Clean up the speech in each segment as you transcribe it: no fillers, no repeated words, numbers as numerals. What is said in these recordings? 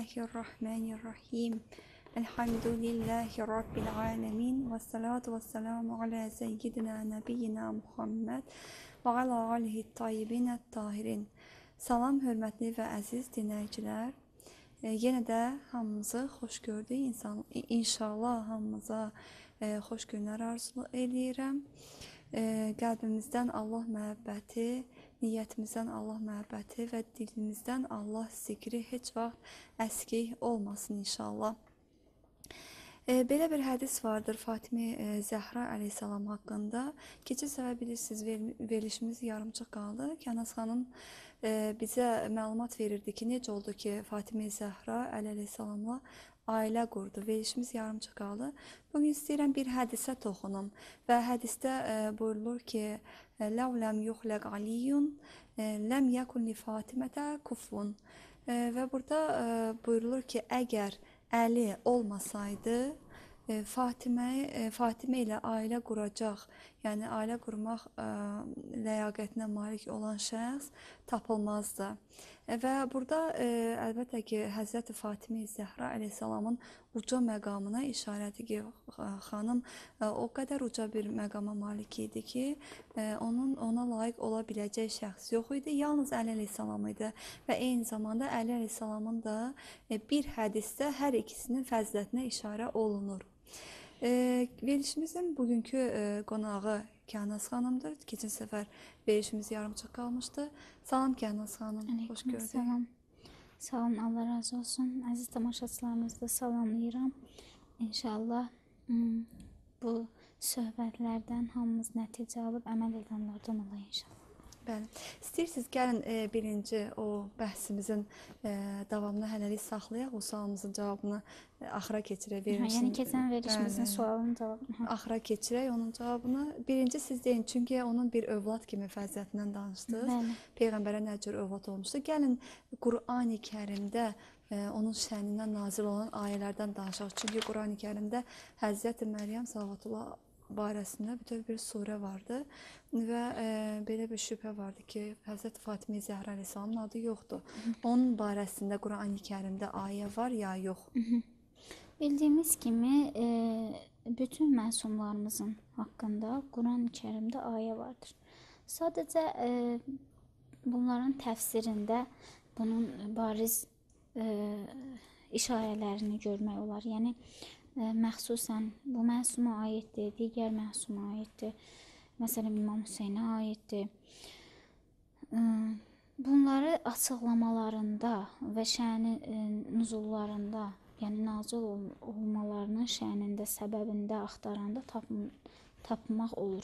Bismillahirrahmanirrahim. Elhamdülillahi Rabbil alemin. Və salatu və selamu alə seyyidina nəbiyyina Muhammed və alə alihi tayyibinə tahirin. Salam hörmətli və əziz dinləyicilər. Yenə də hamımızı xoş gördük. İnşallah hamımıza xoş günlər arzu eləyirəm. Qəlbimizdən Allah məhəbbəti, niyyətimizdən Allah məhəbbəti və dilimizdən Allah zikri heç vaxt əskik olmasın inşallah. Belə bir hədis vardır Fatimi Zəhra əleyhissalam haqqında. Keçən səfər bilirsiniz, verilişimiz yarımçıq qaldı. Kəhnaz xanım bizə məlumat verirdi ki, necə oldu ki, Fatimi Zəhra əleyhissalamla ailə qurdu. Verilişimiz yarımçıq qaldı. Bugün istəyirəm bir hədisə toxunum və hədisdə buyurulur ki, Ləv ləm yuxləq aliyyun, ləm yəkun li Fatimətə kufun. Və burada buyurulur ki, əgər Əli olmasaydı, Fatimə ilə ailə quracaq, yəni ailə qurmaq ləyaqətinə malik olan şəxs tapılmazdı. Və burada əlbəttə ki, Həzrəti Fatimə Zəhra əleyhissalamın uca məqamına işarədir ki, xanım o qədər uca bir məqama malik idi ki, onun ona layiq ola biləcək şəxs yox idi, yalnız Əli əleyhissalam idi və eyni zamanda Əli əleyhissalamın da bir hədisdə hər ikisinin fəzilətinə işarə olunur. Verilişimizin bugünkü qonağı Kəhnaz xanımdır. Keçən səfər verilişimiz yarımçıq qalmışdı. Salam Kəhnaz xanım, xoş gördük. Salam. Sağ olun, Allah razı olsun. Əziz tamaşaçılarımızı da salamlayıram. İnşallah bu söhbətlərdən hamımız nəticə alıb əməl edənlərdən olaq inşallah. Bəli. İstəyirsiniz, gəlin birinci o bəhsimizin davamını hələlik saxlayaq, o sualımızın cavabını axıra keçirək. Yəni keçən verilişimizin sualının cavabını. Axıra keçirək onun cavabını. Birinci siz deyin, çünki onun bir övlad kimi fəzilətindən danışdınız. Bəli. Peyğəmbərə nə cür övlad olmuşdu? Gəlin Qurani Kərimdə onun şənindən nazil olan ayələrdən danışaq. Çünki Qurani Kərimdə Həzrəti Məryəm salavatullah barəsində bütöv bir surə vardı və belə bir şübhə vardı ki, Həzrəti Fatimə Zəhra əleyhissalamın adı yoxdur. Onun barəsində Qurani Kərimdə ayə var ya yox? Bildiyimiz kimi bütün məsumlarımızın haqqında Qurani Kərimdə ayə vardır. Sadəcə bunların təfsirində bunun bariz işarələrini görmək olar. Yəni məxsusən bu məsuma aiddir, digər məsuma aiddir, məsələn İmam Hüseynə aiddir. Bunları açıqlamalarında və şəni nüzullarında, yəni nazil olmalarının şənində, səbəbində axtaranda tapmaq olur.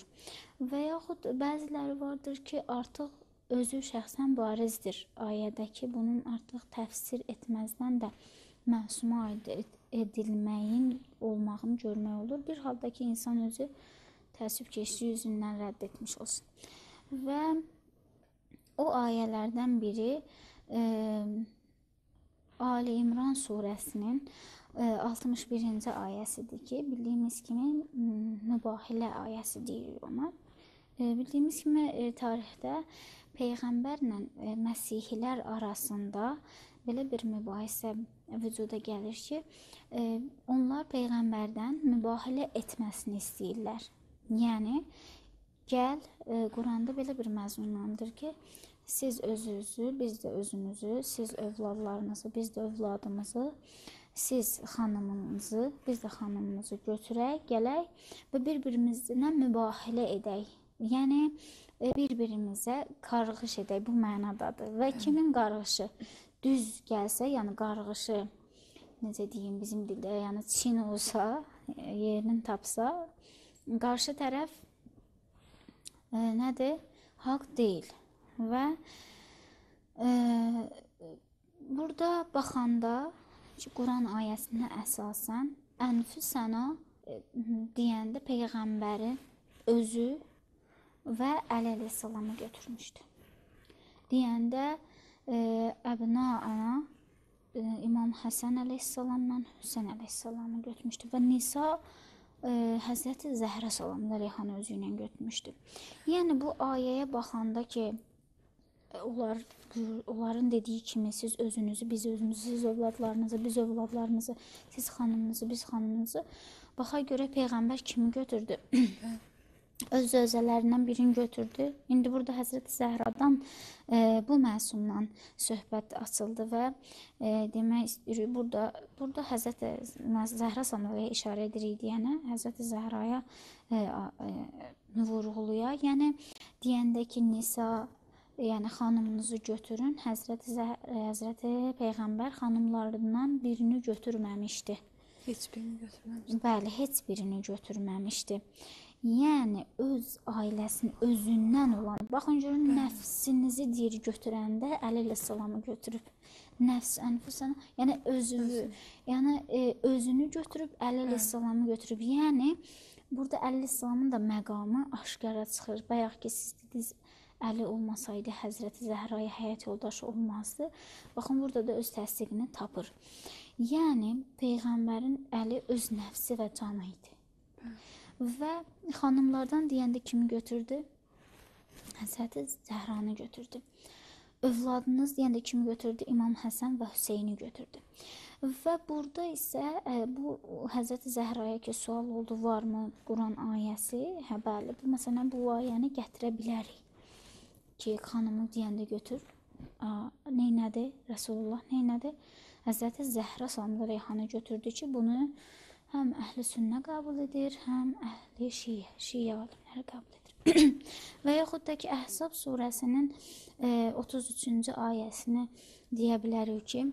Və yaxud bəziləri vardır ki, artıq özü şəxsən barizdir ayədəki, bunun artıq təfsir etməzdən də məsuma aid edilməyin olmağını görmək olur. Bir halda ki, insan özü təəssüf ki, üzündən rədd etmiş olsun. Və o ayələrdən biri Ali İmran surəsinin 61-ci ayəsidir ki, bildiyimiz kimi mübahilə ayəsi deyirik ona. Bildiyimiz kimi tarixdə Peyğəmbərlə məsihilər arasında belə bir mübahisə vücuda gəlir ki, onlar Peyğəmbərdən mübahilə etməsini istəyirlər. Yəni, gəl, Quranda belə bir məzmunlandır ki, siz özünüzü, biz də özümüzü, siz övladlarınızı, biz də övladımızı, siz xanımınızı, biz də xanımımızı götürək, gələk və bir-birimizlə mübahilə edək. Yəni, bir-birimizə qarğış edək, bu mənadadır. Və kimin qarğışı düz gəlsə, yəni qarğışı, necə deyim, bizim dildə, yəni çin olsa, yerini tapsa, qarşı tərəf nədir? Haqq deyil. Və burada baxanda Quran ayəsinə əsasən ənfüsənə deyəndə Peyğəmbəri özü və Əli əleyhissalamı götürmüşdü. Deyəndə əbna-ana İmam Həsən əleyhissalamla Hüseyn əleyhissalamı götürmüşdü və Nisa Həzrəti Zəhra salamlı əleyhanı özü ilə götürmüşdü. Yəni bu ayəyə baxanda ki, Onların dediyi kimi siz özünüzü, biz özümüzü, siz övladlarınızı, biz övladlarınızı, siz xanımınızı, biz xanımınızı. Baxa görə Peyğəmbər kimi götürdü? Öz zövcələrindən birini götürdü. İndi burada Həzrəti Zəhradan bu məsumdan söhbət açıldı və demək istəyirik burada Həzrəti Zəhra salamaya işarə edirik deyənə, Həzrəti Zəhraya vurğuluya. Yəni deyəndə ki, Nisa, yəni xanımınızı götürün. Həzrəti Peyğəmbər xanımlarından birini götürməmişdi. Heç birini götürməmişdi. Bəli, heç birini götürməmişdi. Yəni öz ailəsinin özündən olan, baxın görün, nəfsinizi deyir götürəndə Əli əleyhissalamı götürüb. Nəfs ənfusana, yəni özünü, yəni özünü götürüb, Əli əleyhissalamı götürüb. Yəni burada Əli əleyhissalamın da məqamı aşkara çıxır. Bayaq ki siz dediniz, Əli olmasaydı Həzrəti Zəhraya həyat yoldaşı olmazdı. Baxın burada da öz təsdiqini tapır. Yəni Peyğəmbərin Əli öz nəfsi və canı idi. Və xanımlardan deyəndə kimi götürdü? Həzrəti Zəhranı götürdü. Övladınız deyəndə kimi götürdü? İmam Həsən və Hüseyni götürdü. Və burada isə bu Həzrəti Zəhraya ki sual oldu, varmı Quran ayəsi? Hə, bəli, bu məsələn bu ayəni gətirə bilərik ki, xanımı deyəndə götür. Neynədi? Rəsulullah neynədi? Həzrəti Zəhra salamlı reyhanı götürdü ki, bunu həm əhli sünnə qəbul edir, həm əhli şiə, şiə alimləri qəbul edir. Və yaxud da ki, Əhzab surəsinin 33-cü ayəsini deyə bilərik ki,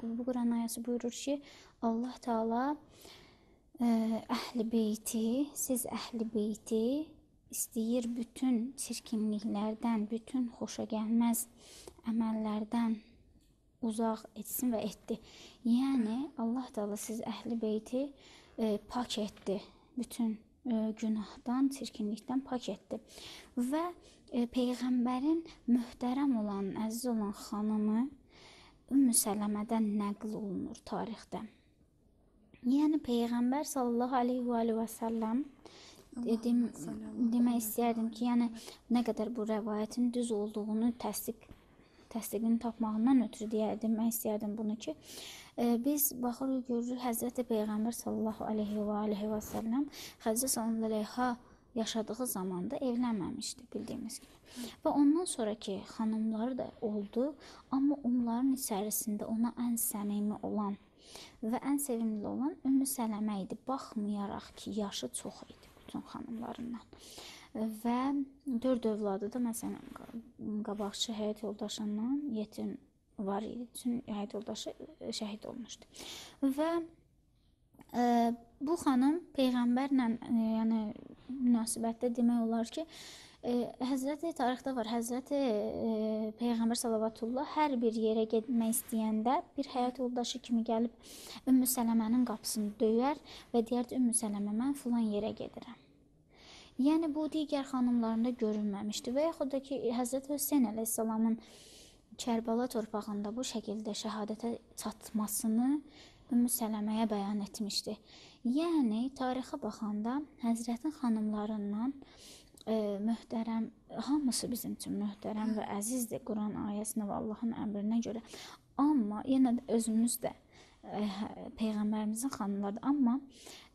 bu Quran ayəsi buyurur ki, Allah Teala əhli beyti, siz əhli beyti istəyir bütün çirkinliklərdən, bütün xoşagəlməz əməllərdən uzaq etsin və etdi. Yəni Allah Teala siz əhli beyti pak etdi. Bütün günahdan, çirkinlikdən pak etdi. Və Peyğəmbərin möhtərəm olan, əziz olan xanımı Ümmü Sələmədən nəql olunur tarixdə. Yəni Peyğəmbər sallallahu aleyhi və alihi və səlləm demək istəyərdim ki, yəni nə qədər bu rəvayətin düz olduğunu təsdiqini tapmağından ötürü demək istəyərdim bunu ki, biz baxırıq, görürük Həzrəti Peyğəmbər sallallahu aleyhi və alihi və səlləm Xədicə sallallahu aleyha yaşadığı zamanda evlənməmişdi bildiyimiz kimi. Və ondan sonraki xanımları da oldu, amma onların içərisində ona ən səmimi olan və ən sevimli olan Ümmü Sələmə idi, baxmayaraq ki, yaşı çox idi bütün xanımlarından. Və 4 övladı da məsələn qabaqçı həyat yoldaşından yetim var idi. Bütün həyat yoldaşı şəhid olmuşdu. Və bu xanım Peyğəmbərlə yəni münasibətdə demək olar ki, Həzrəti tarixdə var. Həzrəti Peyğəmbər salavatullah hər bir yerə getmək istəyəndə bir həyat yoldaşı kimi gəlib Ümmü Sələmənin qapısını döyər və deyərdi Ümmü Sələmə, mən filan yerə gedirəm. Yəni bu digər xanımlarında görünməmişdi və yaxud da ki, Həzrəti Hüseyn əleyhissalamın Kərbəla torpağında bu şəkildə şəhadətə çatmasını Ümmü Sələməyə bəyan etmişdi. Yəni tarixə baxanda Həzrətin xanımlarından möhtərəm, hamısı bizim üçün möhtərəm və əzizdir Quran ayəsinə və Allahın əmrinə görə. Amma yenə də özümüz də Peyğəmbərimizin xanımlarıdır. Amma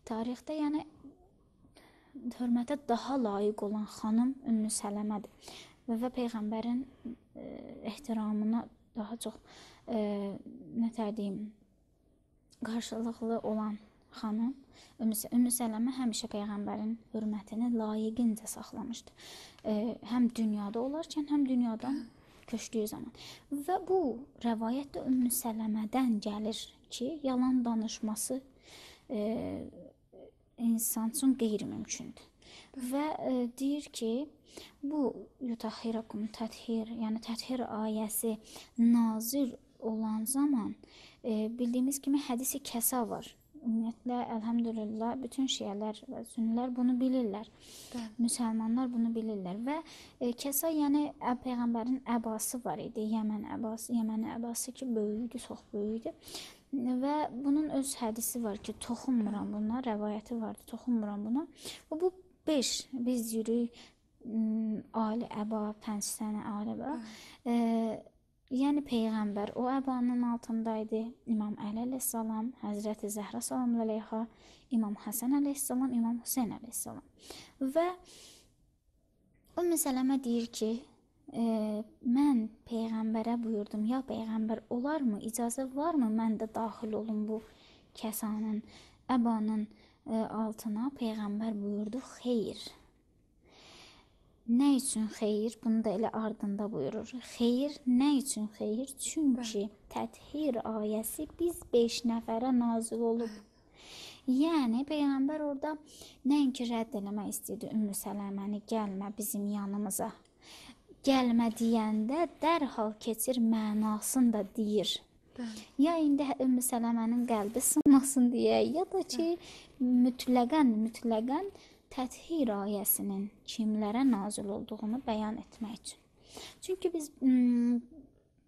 tarixdə yəni hörmətə daha layiq olan xanım Ümmü Sələmədir və Peyğəmbərin ehtiramına daha çox nətər deyim, qarşılıqlı olan xanım Ümmü Sələmə həmişə Peyğəmbərin hörmətini layiqincə saxlamışdı. Həm dünyada olarkən, həm dünyadan köçdüyü zaman. Və bu rəvayət də Ümmü Sələmədən gəlir ki, yalan danışması insan üçün qeyri-mümkündür. Və deyir ki, bu yutahhirakum təthir, yəni təthir ayəsi nazil olan zaman bildiyimiz kimi hədisi kəsa var. Ümumiyyətlə, əlhəmdülillah, bütün şiələr və sünnilər bunu bilirlər. Müsəlmanlar bunu bilirlər və kəsa, yəni Peyğəmbərin əbası var idi, Yəmən əbası, Yəməni əbası ki, böyük idi, çox böyük idi. Və bunun öz hədisi var ki, toxunmuram buna, rəvayəti vardı, toxunmuram buna. Və bu 5, biz yürüyük, Ali əba, pəncə ali əba. Yəni Peyğəmbər o əbanın altında idi. İmam Əli əleyhissalam, Həzrəti Zəhra salamullah əleyha, İmam Həsən əleyhissalam, İmam Hüseyn əleyhissalam. Və Ümmü Sələmə deyir ki, mən Peyğəmbərə buyurdum, ya Peyğəmbər, olarmı, icazə varmı mən də daxil olum bu kəsanın, əbanın altına? Peyğəmbər buyurdu, xeyr. Nə üçün xeyir? Bunu da elə ardında buyurur. Xeyir, nə üçün xeyir? Çünki Təthir ayəsi biz 5 nəfərə nazil olub. Yəni Peyğəmbər orada nəinki rədd eləmək istəyirdi Ümmü Sələməni, gəlmə bizim yanımıza. Gəlmə deyəndə dərhal keçir mənasını da deyir. Bəli. Ya indi Ümmü Sələmənin qəlbi sınmasın deyə, ya da ki mütləqən Təthir ayəsinin kimlərə nazil olduğunu bəyan etmək üçün. Çünki biz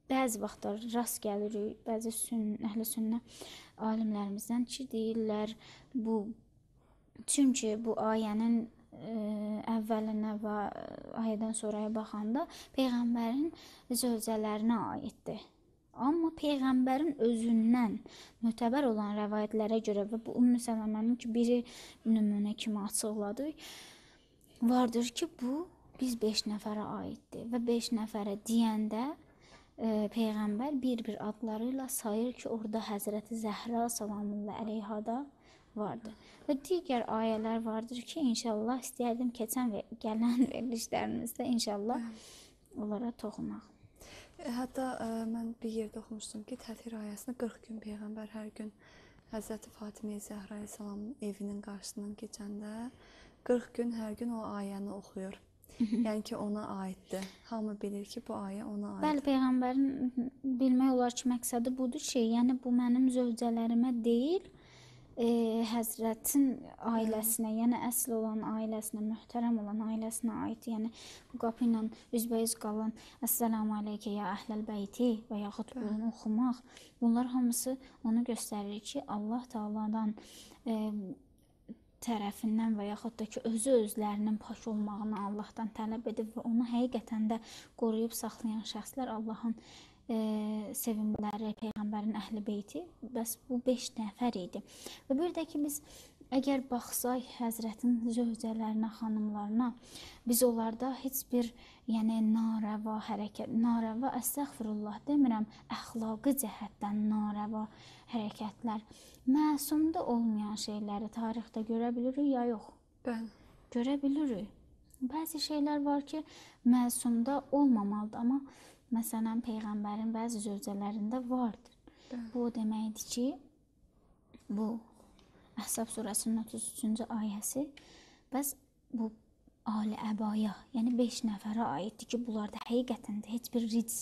bəzi vaxtlar rast gəlirik bəzi əhl-i sünnə alimlərimizdən ki, deyirlər bu, çünki bu ayənin əvvəlinə və ayədən sonraya baxanda Peyğəmbərin zövcələrinə aiddir. Amma Peyğəmbərin özündən mötəbər olan rəvayətlərə görə və bu Ümmü Sələmənin ki, biri nümunə kimi açıqladı, vardır ki, bu biz 5 nəfərə aiddir və 5 nəfərə deyəndə Peyğəmbər bir-bir adları ilə sayır ki, orada Həzrəti Zəhra salamullah əleyha da vardır. Və digər ayələr vardır ki, inşallah istəyərdim keçən və gələn verilişlərimizdə inşallah onlara toxunaq. Hətta mən bir yerdə oxumuşdum ki, Təthir ayəsini 40 gün Peyğəmbər hər gün Həzrəti Fatiməyə Zəhra əleyhissalamın evinin qarşısından keçəndə 40 gün hər gün o ayəni oxuyur. Yəni ki, ona aiddir. Hamı bilir ki, bu ayə ona aiddir. Bəli, Peyğəmbərin bilmək olar ki, məqsədi budur ki, yəni bu mənim zövcələrimə deyil, Həzrətin ailəsinə, yəni əsl olan ailəsinə, möhtərəm olan ailəsinə aid, yəni bu qapı ilə üzbəüz qalan Əssəlamu aleykə ya əhləl beyti və yaxud bunu oxumaq, bunlar hamısı onu göstərir ki, Allah Taala'dan tərəfindən və yaxud da ki, özü özlərinin pak olmağını Allahdan tələb edib və onu həqiqətən də qoruyub saxlayan şəxslər Allahın sevimliləri, Peyğəmbərin əhl-i beyti, bəs bu 5 nəfər idi. Və bir də ki, biz əgər baxsaq Həzrətin zövcələrinə, xanımlarına, biz onlarda heç bir, yəni narəva hərəkət, narəva, əstəğfirullah demirəm, əxlaqi cəhətdən narəva hərəkətlər, məsumda olmayan şeyləri tarixdə görə bilirik ya yox? Bəli. Görə bilirik. Bəzi şeylər var ki, məsumda olmamalıdır, amma məsələn, Peyğəmbərin bəzi zövcələrində vardır. Bəli. Bu o deməkdir ki, bu Əhzab surəsinin 33-cü ayəsi bəs bu ali əbaya, yəni 5 nəfərə aiddir ki, bunlarda həqiqətən də heç bir rics,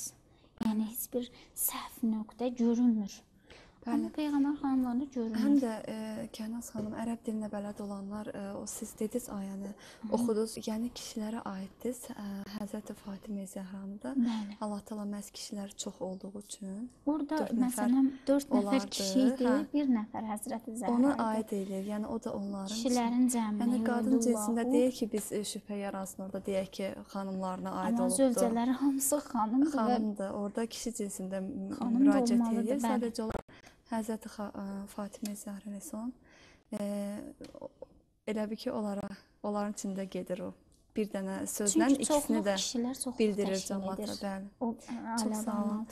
yəni heç bir səhv nöqtə görünmür. Bəli. Amma Peyğəmbər xanımlarında görünür. Həm də Kəhnaz xanım, ərəb dilinə bələd olanlar, o siz dediniz ayəni, oxudunuz, yəni kişilərə aiddir. Həzrəti Fatimə Zəhranı da Bəli. Allah Taala məhz kişilər çox olduğu üçün orada məsələn 4 nəfər kişi idi, hə, bir nəfər Həzrəti Zəhra ona aid eləyir. Yəni o da onların kişilərin cəmini. Yəni qadın cinsində deyil ki, biz şübhə yaransın orada deyək ki, xanımlarına aid amma olubdur. Amma zövcələri hamısı xanımdır. Xanımdır. Orada kişi cinsində müraciət eləyir. Sadəcə olaraq Həzrəti Fatimə Zəhra əleyhissalam elə bil ki, onların içində gedir o. Bir dənə sözlə çünki ikisini də çoxluq bildirir cəmaata. Bəli. O, çox sağ olun.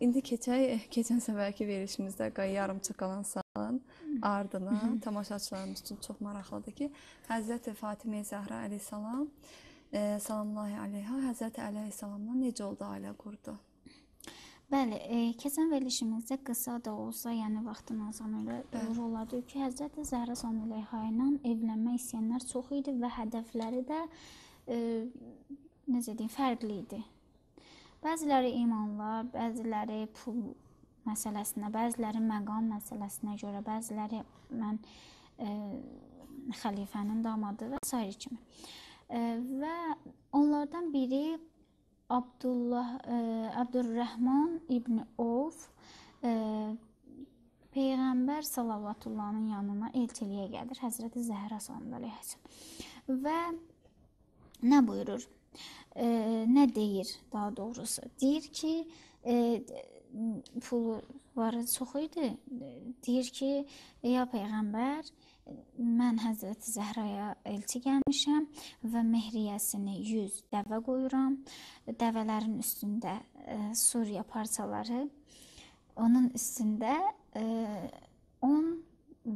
İndi keçək, keçən səfərki verilişimizdə yarımçıq qalan sualın ardına tamaşaçılarımız üçün çox maraqlıdır ki, Həzrəti Fatimə Zəhra əleyhissalam salamlahi əleyha Həzrəti Əli əleyhissalamla necə oldu ailə qurdu? Bəli, keçən verilişimizdə qısa da olsa, yəni vaxtın azlığına görə vurğuladı ki, Həzrəti Zəhra salamullah ilə evlənmək istəyənlər çox idi və hədəfləri də necə deyim, fərqli idi. Bəziləri imanla, bəziləri pul məsələsinə, bəziləri məqam məsələsinə görə, bəziləri mən xəlifənin damadı və sair kimi. Və onlardan biri Abdurrahman İbn Ovf Peyğəmbər salavatullahın yanına elçiliyə gəlir, Həzrəti Zəhra salamullah əleyha. Və Nə buyurur? Nə deyir daha doğrusu? Deyir ki, pulu varı çox idi. Deyir ki, ya Peyğəmbər, mən Həzrəti Zəhraya elçi gəlmişəm və mehriyəsini 100 dəvə qoyuram. Dəvələrin üstündə Suriya parçaları, onun üstündə 10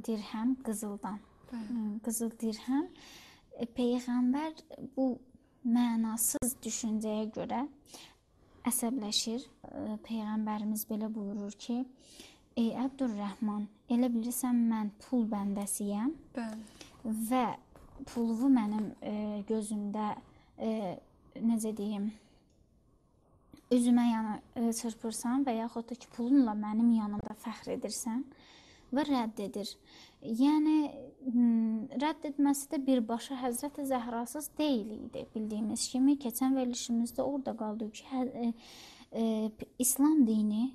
dirhəm qızıldan. Qızıl dirhəm. Peyğəmbər bu mənasız düşüncəyə görə əsəbləşir. Peyğəmbərimiz belə buyurur ki, ey Əbdürrəhman, elə bilirsən mən pul bəndəsiyəm. Bəli. Və puluvu mənim gözümdə, necə deyim, üzümə yəni çırpırsan və yaxud da ki, pulunla mənim yanımda fəxr edirsən və rədd edir. Yəni, rədd etməsi də birbaşa Həzrəti Zəhrasız deyil idi. Bildiyimiz kimi, keçən verilişimizdə orada qaldı ki, İslam dini,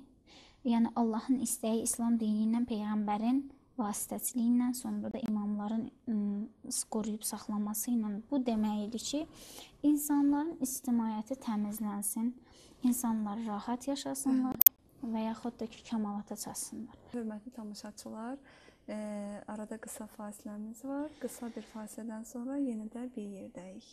yəni Allahın istəyi İslam dini ilə Peyğəmbərin vasitəçiliyi ilə, sonra da imamların qoruyub saxlaması ilə bu demək idi ki, insanların ictimaiyyəti təmizlənsin, insanlar rahat yaşasınlar və yaxud da ki, kəmalata çatsınlar. Hörmətli tamaşaçılar, arada qısa fasiləmiz var. Qısa bir fasilədən sonra yenə də bir yerdəyik.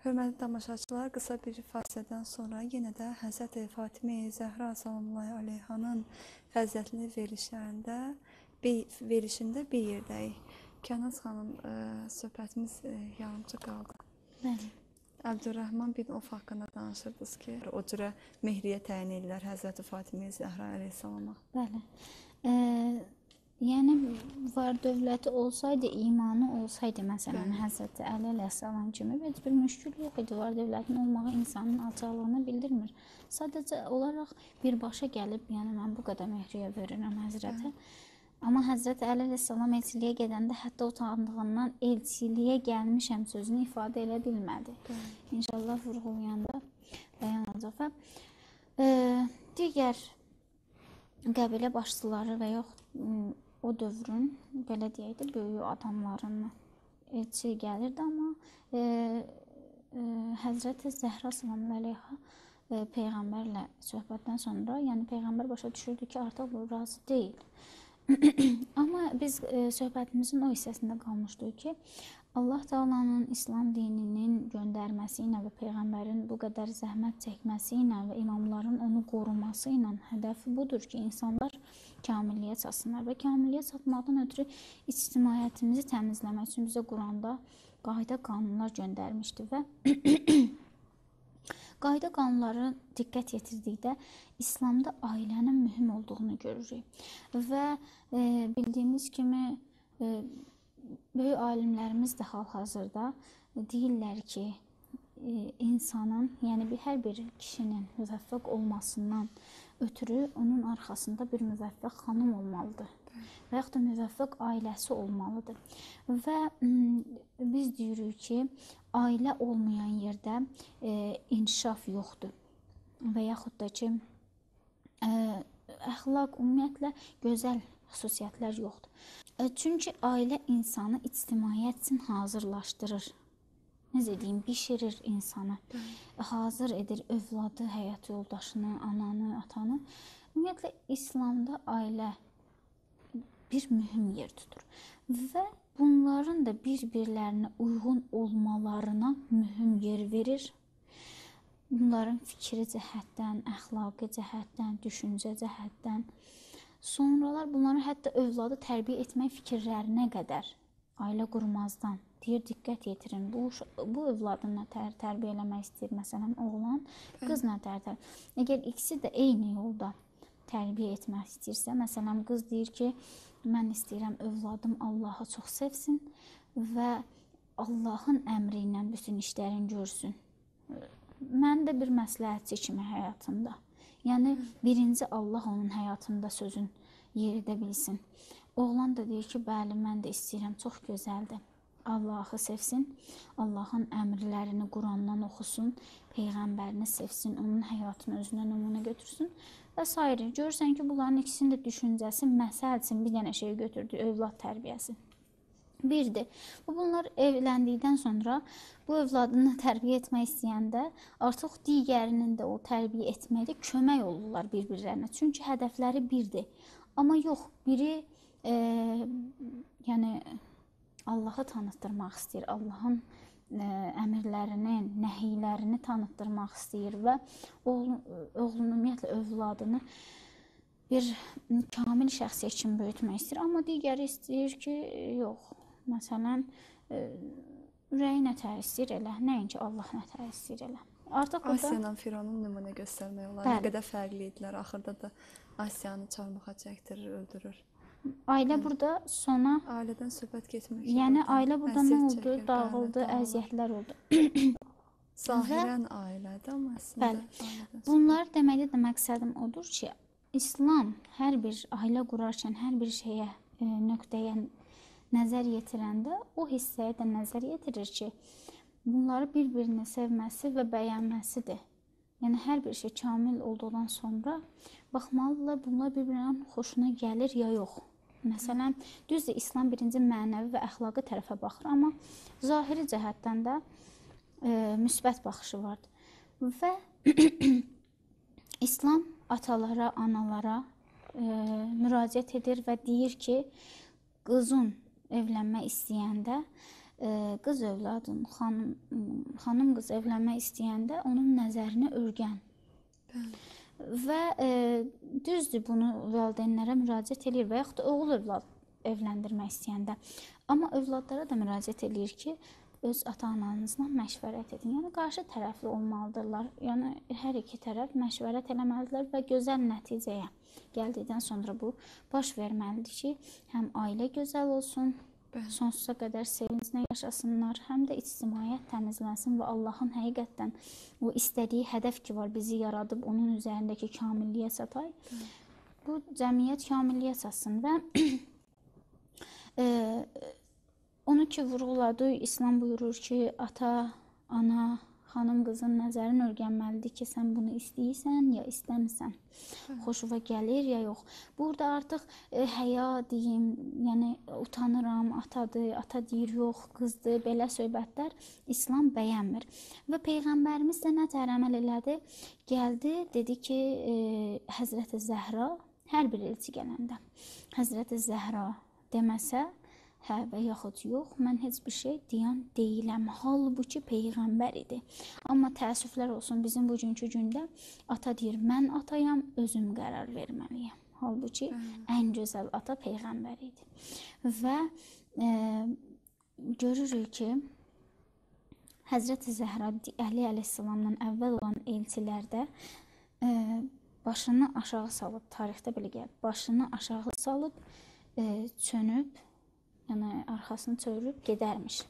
Hörmətli tamaşaçılar, qısa bir fasilədən sonra yenə də Həzrəti Fatimə Zəhra salamulahi aleyhanın fəziyyətli verilişində bir yerdəyik. Kənaz xanım, söhbətimiz yarımçıq qaldı. Bəli. Əbdürrəhman bin Of haqqında danışırdınız ki, o cürə mehriyə təyin edirlər Həzrəti Fatimə Zəhra əleyhissalama. Bəli. Yəni, var dövləti olsaydı, imanı olsaydı, məsələn, Həzrəti Əli əleyhissalam kimi heç bir müşkül yox idi. Var dövlətin olmağı insanın alçaqlığını bildirmir. Sadəcə olaraq birbaşa gəlib, yəni mən bu qədər mehriyə verirəm Həzrətə. Amma Həzrəti Əli əleyhissalam elçiliyə gedəndə hətta utandığından elçiliyə gəlmişəm sözünü ifadə elə bilmədi. İnşallah vurğulayanda bəyan olacaq. Və digər qəbilə başçıları və yox o dövrün, belə deyək də, böyük adamlarının elçi gəlirdi, amma Həzrəti Zəhra salamulahi əleyha Peyğəmbərlə söhbətdən sonra, yəni Peyğəmbər başa düşürdü ki, artıq bu razı deyil. Amma biz söhbətimizin o hissəsində qalmışdıq ki, Allah Taalanın İslam dininin göndərməsi ilə və Peyğəmbərin bu qədər zəhmət çəkməsi ilə və imamların onu qoruması ilə hədəfi budur ki, insanlar kamilliyə çatsınlar və kamilliyə çatmaqdan ötürü ictimaiyyətimizi təmizləmək üçün bizə Quranda qayda qanunlar göndərmişdi və qayda qanunları diqqət yetirdikdə İslamda ailənin mühüm olduğunu görürük və bildiyimiz kimi böyük alimlərimiz də hal-hazırda deyirlər ki, insanın, yəni hər bir kişinin müvəffəq olmasından ötürü onun arxasında bir müvəffəq xanım olmalıdır və yaxud da müvəffəq ailəsi olmalıdır. Və biz deyirik ki, ailə olmayan yerdə inkişaf yoxdur və yaxud da ki, əxlaq ümumiyyətlə gözəl xüsusiyyətlər yoxdur. Çünki ailə insanı ictimaiyyət üçün hazırlaşdırır. Necə deyim, bişirir insanı, hazır edir övladı, həyat yoldaşını, ananı, atanı. Ümumiyyətlə, İslamda ailə bir mühüm yer tutur və bunların da bir-birlərinə uyğun olmalarına mühüm yer verir. Bunların fikri cəhətdən, əxlaqi cəhətdən, düşüncə cəhətdən, sonralar bunların hətta övladı tərbiyə etmək fikirlərinə qədər ailə qurmazdan deyir, diqqət yetirin, bu övladını nə tərbiyə eləmək istəyir, məsələn, oğlan, qız nə tərbiyə. Əgər ikisi də eyni yolda tərbiyə etmək istəyirsə, məsələn, qız deyir ki, mən istəyirəm övladım Allahı çox sevsin və Allahın əmri ilə bütün işlərini görsün. Mən də bir məsləhətçi kimi həyatımda. Yəni birinci Allah onun həyatında sözün yeridə bilsin. Oğlan da deyir ki, bəli, mən də istəyirəm, çox gözəldir. Allahı sevsin, Allahın əmrlərini Qurandan oxusun, peyğəmbərini sevsin, onun həyatını özünə nümunə götürsün və s. Görürsən ki, bunların ikisinin də düşüncəsi məsəl üçün bir dənə şey götürdü, övlad tərbiyəsi. Birdir. Bunlar evləndikdən sonra bu övladını tərbiyə etmək istəyəndə artıq digərinin də o tərbiyə etməkdə kömək olurlar bir-birlərinə. Çünki hədəfləri birdir. Amma yox, biri yəni Allahı tanıtdırmaq istəyir, Allahın əmrlərini, nəhiylərini tanıtdırmaq istəyir və oğlunu, ümumiyyətlə övladını bir kamil şəxsiyyət kimi böyütmək istəyir. Amma digəri istəyir ki, yox, məsələn, ürəyi nə tər istəyir elə, nəinki Allah nə tər istəyir elə. Artıq burada Asiya ilə Firavunun nümunə göstərmək olar. Nə qədər fərqli idilər. Axırda da Asiyanı çarmıxa çəkdirir, öldürür. Ailə burada sona... Ailədən söhbət getmir ki. Yəni ailə burada nə oldu? Çəkir, dağıldı, əziyyətlər oldu. Zahirən ailədir, amma əslində bəli. Bunlar deməkdə də məqsədim odur ki, İslam hər bir ailə qurarkən hər bir şeyə, nöqtəyə nəzər yetirəndə o hissəyə də nəzər yetirir ki, bunları bir-birini sevməsi və bəyənməsidir. Yəni hər bir şey kamil olduqdan sonra baxmalıdırlar, bunlar bir-birinin xoşuna gəlir ya yox. Məsələn, düzdür, İslam birinci mənəvi və əxlaqi tərəfə baxır, amma zahiri cəhətdən də müsbət baxışı vardır. Və İslam atalara, analara müraciət edir və deyir ki, qızın evlənmək istəyəndə, qız övladın, xanım qız evlənmək istəyəndə onun nəzərini örgən. Bəli. Və düzdür, bunu valideynlərə müraciət eləyir və yaxud da oğul övlad evləndirmək istəyəndə. Amma övladlara da müraciət eləyir ki, öz ata-ananızla məşvərət edin. Yəni qarşı tərəfli olmalıdırlar. Yəni hər iki tərəf məşvərət eləməlidirlər və gözəl nəticəyə gəldikdən sonra bu baş verməlidir ki, həm ailə gözəl olsun, bəli, sonsuza qədər sevinclə yaşasınlar, həm də ictimaiyyət təmizlənsin və Allahın həqiqətən o istədiyi hədəf ki var, bizi yaradıb onun üzərindəki kamilliyə çatay. Bəli. Bu cəmiyyət kamilliyə çatsın və onu ki vurğuladı, İslam buyurur ki, ata, ana, xanım qızın nəzərini öyrənməlidir ki, sən bunu istəyirsən ya istəmirsən, xoşuna gəlir ya yox. Burada artıq həya deyim, yəni utanıram, atadır, ata deyir yox, qızdır, belə söhbətlər İslam bəyənmir. Və Peyğəmbərimiz də nə tər əməl elədi? Gəldi, dedi ki, Həzrəti Zəhra, hər bir elçi gələndə, Həzrəti Zəhra deməsə, hə və yaxud yox, mən heç bir şey deyən deyiləm. Halbuki Peyğəmbər idi. Amma təəssüflər olsun, bizim bugünkü gündə ata deyir, mən atayam, özüm qərar verməliyəm. Halbuki ən gözəl ata Peyğəmbər idi. Və görürük ki, Həzrəti Zəhra Əli əleyhissalamdan əvvəl olan elçilərdə başını aşağı salıb, tarixdə belə gəlib, başını aşağı salıb, çönüb, yəni arxasını çevirib gedərmiş.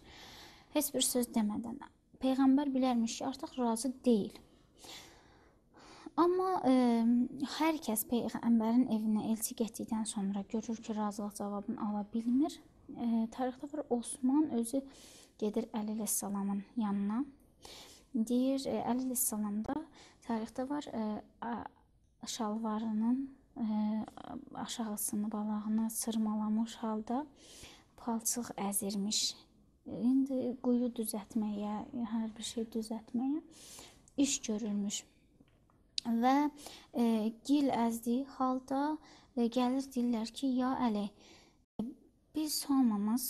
Heç bir söz demədən. Peyğəmbər bilərmiş ki, artıq razı deyil. Amma hər kəs Peyğəmbərin evinə elçi getdikdən sonra görür ki, razılıq cavabını ala bilmir. Tarixdə var, Osman özü gedir Əli əleyhissalamın yanına. Deyir, Əli əleyhissalam da tarixdə var, şalvarının aşağısını, balağını sırmalamış halda palçıq əzirmiş. İndi quyu düzəltməyə, hər bir şey düzəltməyə iş görülmüş. Və gil əzdiyi halda gəlir deyirlər ki, ya Əli, biz hamımız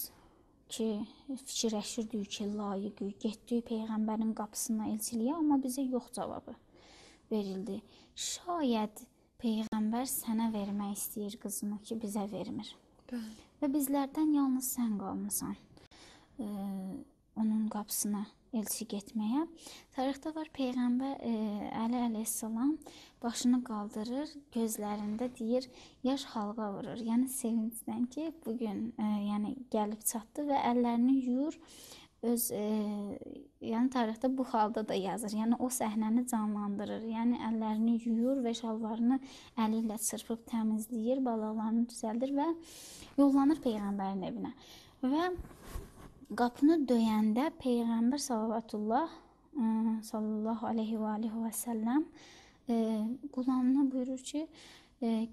ki, fikirləşirdik ki, layiqik, getdik Peyğəmbərin qapısına elçiliyə, amma bizə yox cavabı verildi. Şayət Peyğəmbər sənə vermək istəyir qızını ki, bizə vermir. Bəli. Və bizlərdən yalnız sən qalmısan onun qapısına elçi getməyə. Tarixdə var, Peyğəmbər Əli əleyhissalam başını qaldırır, gözlərində deyir, yaş halqa vurur. Yəni sevincdən ki, bugün yəni gəlib çatdı və əllərini yuyur. öz yəni tarixdə bu halda da yazır. Yəni o səhnəni canlandırır. Yəni əllərini yuyur və şalvarını əli ilə çırpıb təmizləyir, balaqlarını düzəldir və yollanır peyğəmbərin evinə. Və qapını döyəndə peyğəmbər salavatullah sallallahu aleyhi və alihi və səlləm qulamına buyurur ki,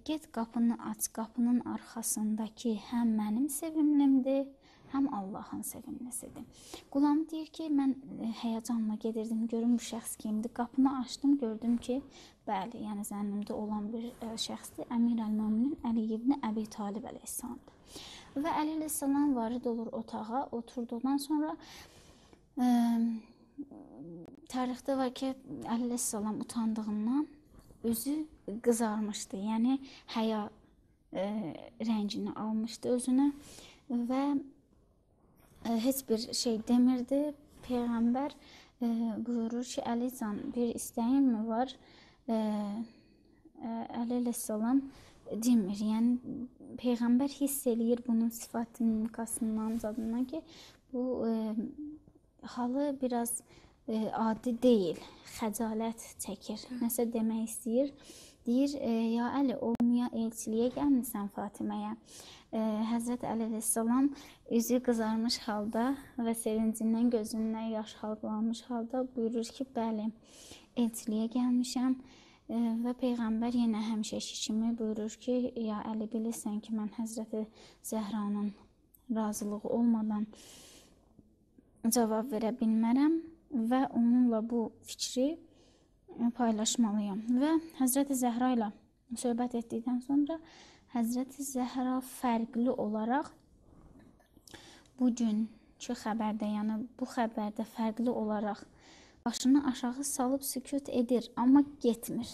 get qapını aç, qapının arxasındakı həm mənim sevimlimdir, həm Allahın sevimlisidir. Qulam deyir ki, mən həyəcanla gedirdim, görüm bu şəxs kimdir. Qapını açdım, gördüm ki, bəli, yəni zənnimdə olan bir şəxsdir. Əmir əl-Möminin Əli ibn Əbi Talib əleyhissalamdır. Və Əli əleyhissalam varid olur otağa, oturduqdan sonra tarixdə var ki, Əli əleyhissalam utandığından özü qızarmışdı. Yəni həya rəngini almışdı özünə və heç bir şey demirdi. Peyğəmbər buyurur ki, Əlican, bir istəyin mi var? Əli əleyhissalam demir. Yəni Peyğəmbər hiss eləyir bunun sifətinin, mimikasından, zadından ki, bu halı biraz adi deyil, xəcalət çəkir, nəsə demək istəyir. Deyir, ya Əli, olmaya elçiliyə gəlmisən Fatiməyə. Həzrət Əli əleyhissalam üzü qızarmış halda və sevincindən gözündən yaş halqalanmış halda buyurur ki, bəli, elçiliyə gəlmişəm. Və Peyğəmbər yenə həmişəki kimi buyurur ki, ya Əli, bilirsən ki, mən Həzrəti Zəhranın razılığı olmadan cavab verə bilmərəm və onunla bu fikri paylaşmalıyam. Və Həzrəti Zəhra ilə söhbət etdikdən sonra Həzrəti Zəhra fərqli olaraq bugünkü xəbərdə, yəni bu xəbərdə fərqli olaraq başını aşağı salıb sükut edir, amma getmir.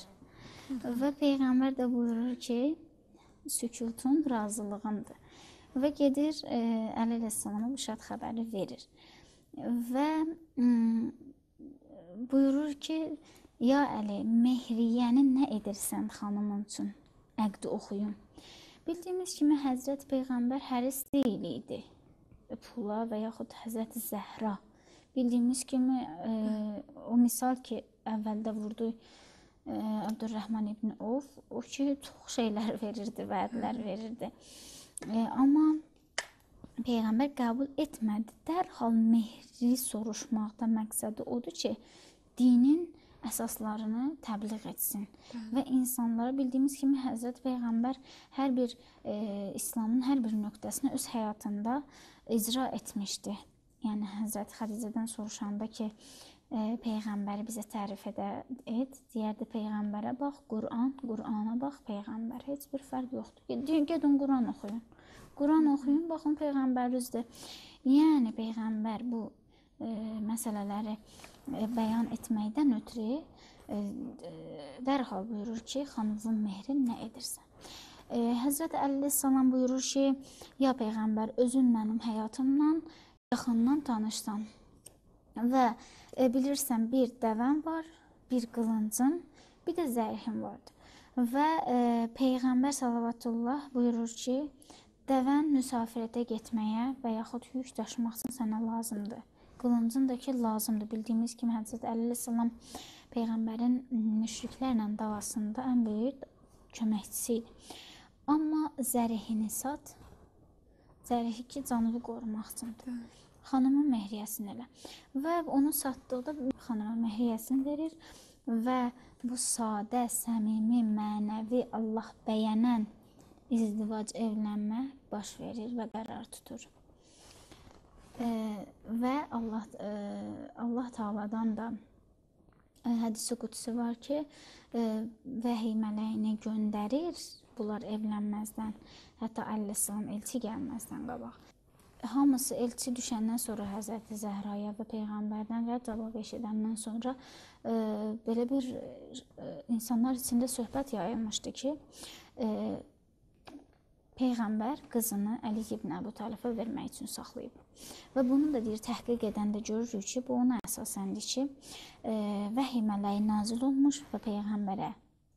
Və Peyğəmbər də buyurur ki, sükutun razılığındır. Və gedir Əli əleyhissalama bu şad xəbəri verir. Və buyurur ki, ya Əli, mehriyəni nə edirsən xanımın üçün? Əqdi oxuyun. Bildiyimiz kimi Həzrət Peyğəmbər həris deyil idi pula və yaxud Həzrəti Zəhra. Bildiyimiz kimi o misal ki, əvvəldə vurdu Əbdürrəhman ibn Ovf, o ki, çox şeylər verirdi, vədlər verirdi. Amma Peyğəmbər qəbul etmədi. Dərhal mehri soruşmaqda məqsədi odur ki, dinin əsaslarını təbliğ etsin. Və insanlara bildiyimiz kimi Həzrət Peyğəmbər hər bir İslamın hər bir nöqtəsini öz həyatında icra etmişdi. Yəni Həzrət Xədicədən soruşanda ki, Peyğəmbəri bizə tərif et, deyərdi Peyğəmbərə bax, Quran, Qurana bax, Peyğəmbər. Heç bir fərq yoxdur. Gedin Quran oxuyun. Quran oxuyun, baxın Peyğəmbərinizdir. Yəni Peyğəmbər bu məsələləri bəyan etməkdən ötrü dərhal buyurur ki, xanımın mehri nə edirsən? Həzrət Əli əleyhissalam buyurur ki, ya Peyğəmbər, özün mənim həyatımla yaxından tanışsan və bilirsən bir dəvəm var, bir qılıncım, bir də zərhim vardır. Və Peyğəmbər salavatullah buyurur ki, dəvən müsafirətə getməyə və yaxud yük daşımaq üçün sənə lazımdır. Qılıncın da ki, lazımdır. Bildiyimiz kimi Həzrət Əli əleyhissalam Peyğəmbərin müşriklərlə davasında ən böyük köməkçisi idi. Amma zərihini sat, zərihi ki, canını qorumaq üçündür. Xanımın mehriyəsini elə. Və onu satdıqda xanıma mehriyəsini verir və bu sadə, səmimi, mənəvi, Allah bəyənən izdivac, evlənmə baş verir və qərar tutur. Və Allah Taala'dan da hədisi qudsi var ki, vəhiy mələyini göndərir bunlar evlənməzdən, hətta Əli əleyhissalam elçi gəlməzdən qabaq. Hamısı elçi düşəndən sonra Həzrəti Zəhraya və Peyğəmbərdən rədd cavab eşidəndən sonra belə bir insanlar içində söhbət yayılmışdı ki, Peyğəmbər qızını Əli ibn Əbu Talibə vermək üçün saxlayıb. Və bunu da deyir, təhqiq edəndə görürük ki, bu ona əsasəndir ki, vəhiy mələyi nazil olmuş və Peyğəmbərə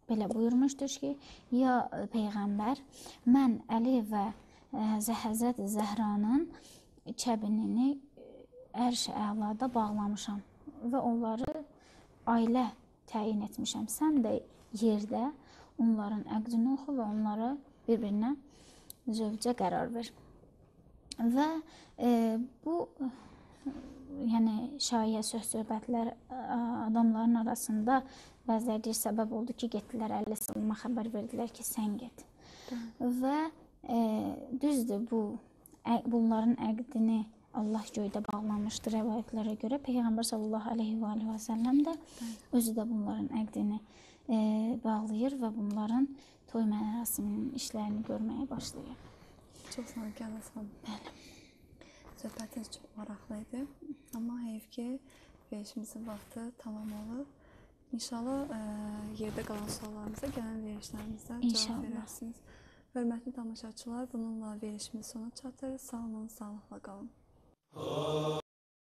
belə buyurmuşdur ki, ya Peyğəmbər, mən Əli və Həzrət Zəhranın kəbinini ərş-i əlada bağlamışam və onları ailə təyin etmişəm. Sən də yerdə onların əqdini oxu və onları bir-birinə zövcə qərar ver. Və bu, yəni şayiə, söz-söhbətlər adamların arasında bəziləri deyir, səbəb oldu ki, getdilər Əleyhissalama xəbər verdilər ki, sən get. Və düzdür, bunların əqdini Allah göydə bağlamışdır rəvayətlərə görə. Peyğəmbər sallallahu əleyhi və alihi və səlləm də özü də bunların əqdini bağlayır və bunların toy mərasiminin işlərini görməyə başlayır. Çox sağ olun, Kənan xanım. Bəli. Söhbətiniz çox maraqlı idi. Amma heyf ki, verilişimizin vaxtı tamam olub. İnşallah yerdə qalan suallarımıza gələn verilişlərimizdə cavab verərsiniz. Hörmətli tamaşaçılar, bununla verilişimiz sona çatır. Sağ olun, sağlıqla qalın.